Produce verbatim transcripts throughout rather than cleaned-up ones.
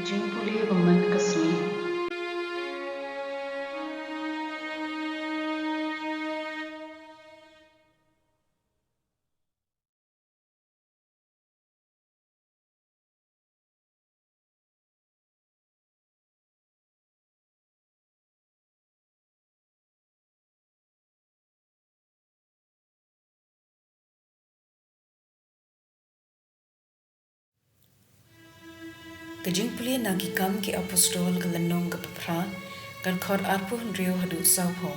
Jingpule ba man ka sngi. Ka jingpule na Ki Kam ki Apostol ka lynnong kaba phra, ka dkhot arphew hynriew haduh sawphew.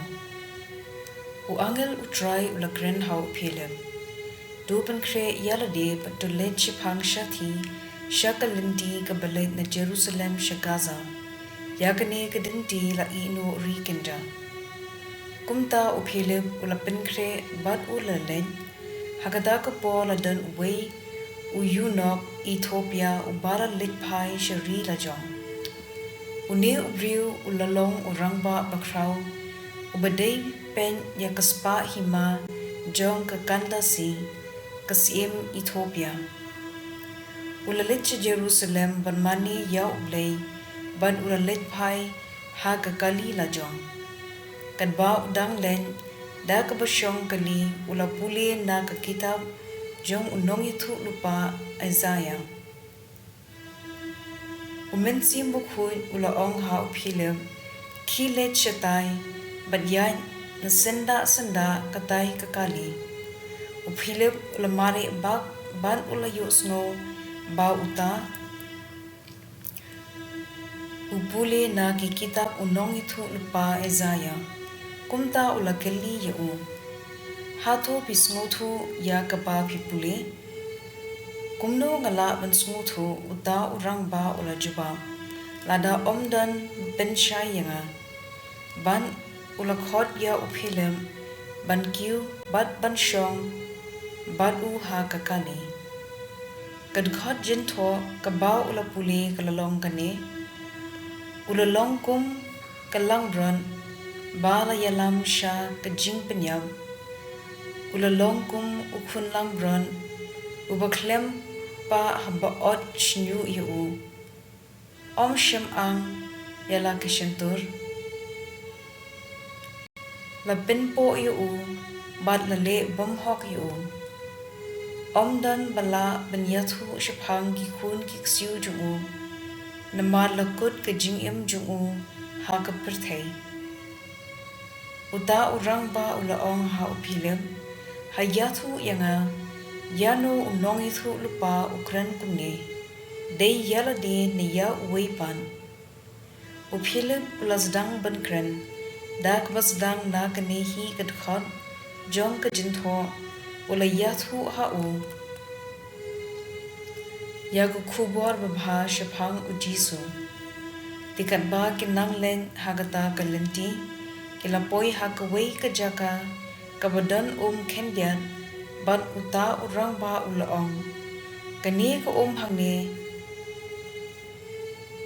U angel U Trai u la kren ha u Philip: To pynkhreh ïa lade bad to leit shaphang shathie sha ka lynti kaba leit na Jerusalem sha Gaza. Ïa kane ka lynti la ïehnoh ri kynja. Kumta u Philip u la pynkhreh bad u la leit. Ha kata ka por la don uwei u eunuch Ethiopia uba la leit phai sha ri la jong. Une u briew u la long u rangbah bakhraw, uba dei peit ïa ka spah hima jong ka Kandase, ka syiem Ethiopia. U la leit sha Jerusalem ban mane ïa U Blei, bad u la leit phai ha ka kali la jong. Katba u dang leit, da kaba shong kali u la pule na ka kitab jong u nongïathuhlypa Isaiah. U Mynsiem Bakhuid u la ong ha u Philip: Khie leit shatai bad ïaid na syndah syndah katai ka kali. U Philip u la mareh bak bad u la ïohsngew ba uta u pule na ki kitab u nongïathuhlypa Isaiah. Kumta u la kylli ïa u: Hato phi sngewthuh ïa kaba phi pule? Kumno nga lah ban sngewthuh? Uta u rangbah u la jubab: Lada ym don ba pynshai ïa nga. Bad u la khot ïa u Philip ban kiew bad ban shong bad u ha ka kali. Ka dkhot jingthoh kaba u la pule ka la long kane: U la long kum ka langbrot ba la ïalam sha ka jingpynïap. U la long kum u khun langbrot uba khlem pah haba ot shñiuh ïa u. Ym shym ang ïa la ka shyntur. La pynpoh ïa u bad la leh bymhok ïa u. Ym don ba lah ban ïathuh shaphang ki khun ki ksiew jong u, namar la kut ka jingim jong u ha ka pyrthei. Uta u rangbah u la ong ha u Philip: Ha ïathuh ïa nga, ïano u nongïathuhlypa u kren kumne? Dei ïa lade ne ïa uwei pat? U Philip u la sdang ban kren. Da kaba sdang na kane hi ka dkhot jong ka jingthoh, u la ïathuh ha u ïa ka khubor babha shaphang U Jisu. Te katba ki nang leit ha kata ka lynti, ki la poi ha kawei ka jaka kaba don um khyndiat, bad uta u rangbah u la ong: Kane ka um hangne,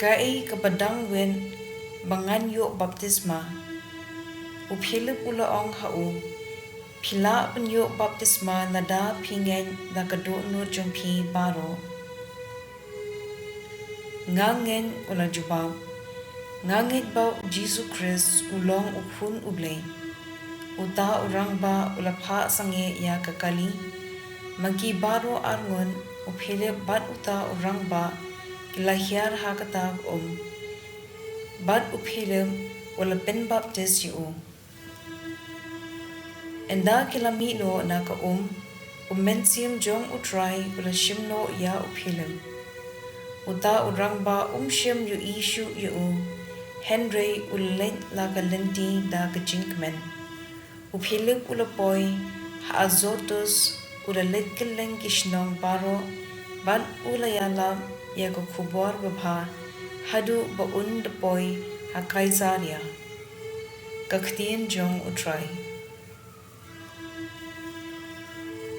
kaei kaba dang wit ba ngan ïoh baptisma? U Philip u la ong ha u: Phi lah ban ïoh baptisma lada phi ngeit da ka dohnud jong phi baroh. Nga ngeit, u la jubab. Nga ngeit ba U Jisu Khrist u long U Khun U Blei. Uta u rangbah u la phah sangeh ïa ka kali. Ma ki baroh arngut, u Philip bad uta u rangbah ki la hiar ha kata ka um. Bad u Philip u la pynbaptis ïa u. Ynda ki la mih noh na ka um, u Mynsiem jong U Trai u la shim noh ïa u Philip. Uta u rangbah um shym ïohi shuh ïa u, hynrei u la leit la ka lynti da ka jingkmen. U Philip u la poi ha Azotus, u la leit kylleng ki shnong baroh, bad u la ïalap ïa ka khubor babha haduh ba un da poi ha Kaisaria. Ka ktien jong U Trai.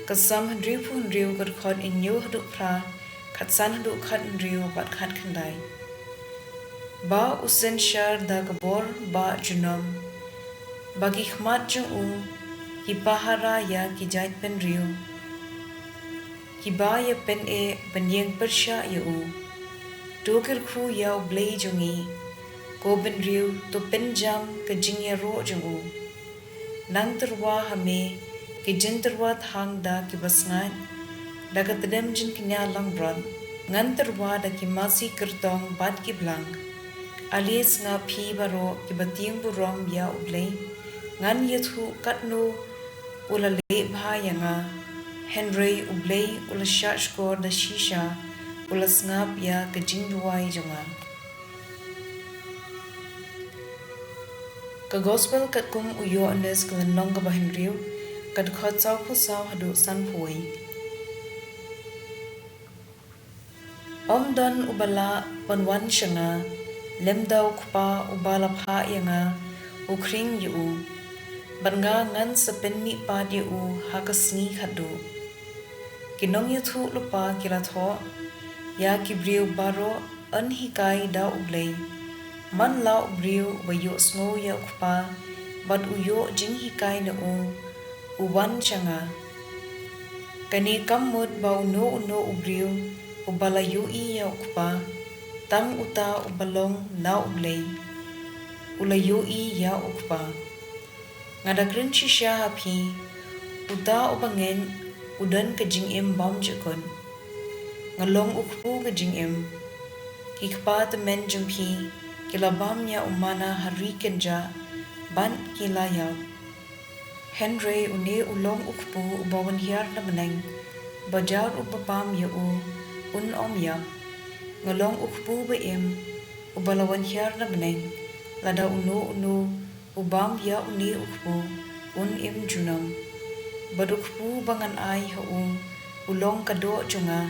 Ka Salm hynriewphew hynriew, ka dkhot hynñiew haduh phra, khatsan haduh khathynriew bad khatkhyndai. Ba u synshar da ka bor ba junom, ba ki khmat jong u ki pahara ïa ki jaitbynriew kiba ïa pyneh ban ïeng pyrshah ïa u. To kyrkhu ïa U Blei jong ngi. Ko bynriew, to pynjam ka jingïaroh jong u. Nang tyrwa ha me ki jingtyrwa thang da ki basngaid, da ka tdem jingkñia langbrot. Ngan tyrwa da ki masi kyrtong bad ki blang. Ale sngap phi baroh ki ba tieng burom ïa U Blei. Ngan ïathuh katno u la leh bha ïa nga. Hynrei U Blei u la shahshkor da shisha, u la sngap ïa ka jingduwai jong nga. Ka Gospel katkum u Ïoannis, ka lynnong kaba hynriew, ka dkhot sawphew saw haduh sanphew wei. Ym don uba lah ban wan sha nga, lymda u Kpa uba la phah ïa nga, u khring ïa u. Bad nga ngan sa pynmihpat ïa u ha ka sngi khatduh. Ki nongïathuhlypa ki la thoh, ïa ki briew baroh yn hikai da U Blei. Man la u briew uba ïohsngew ïa u Kpa, bad u ïoh jinghikai na u, u wan sha nga. Kane kam mut ba uno uno u briew uba la ïohi ïa u Kpa, tang uta uba long na U Blei, u la ïohi ïa u Kpa. Nga da kren shisha ha phi, uta uba ngeit u don ka jingim bymjukut. Nga long u kpu ka jingim. Ki kpa tymmen jong phi ki la bam ïa u manna ha ri kynjah, bad ki la ïap. Hynrei une u long u kpu uba wan hiar na bneng, ba jar uba bam ïa u, un ym ïap. Nga long u kpu ba im, uba la wan hiar na bneng, lada uno uno u bam ïa une u kpu, un im junom. Bad u kpu ba ngan ai ha u, u long ka doh jong nga,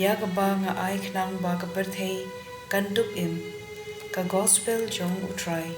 ïa kaba nga ai khnang ba ka pyrthei kan dup im. Ka Gospel jong U Trai.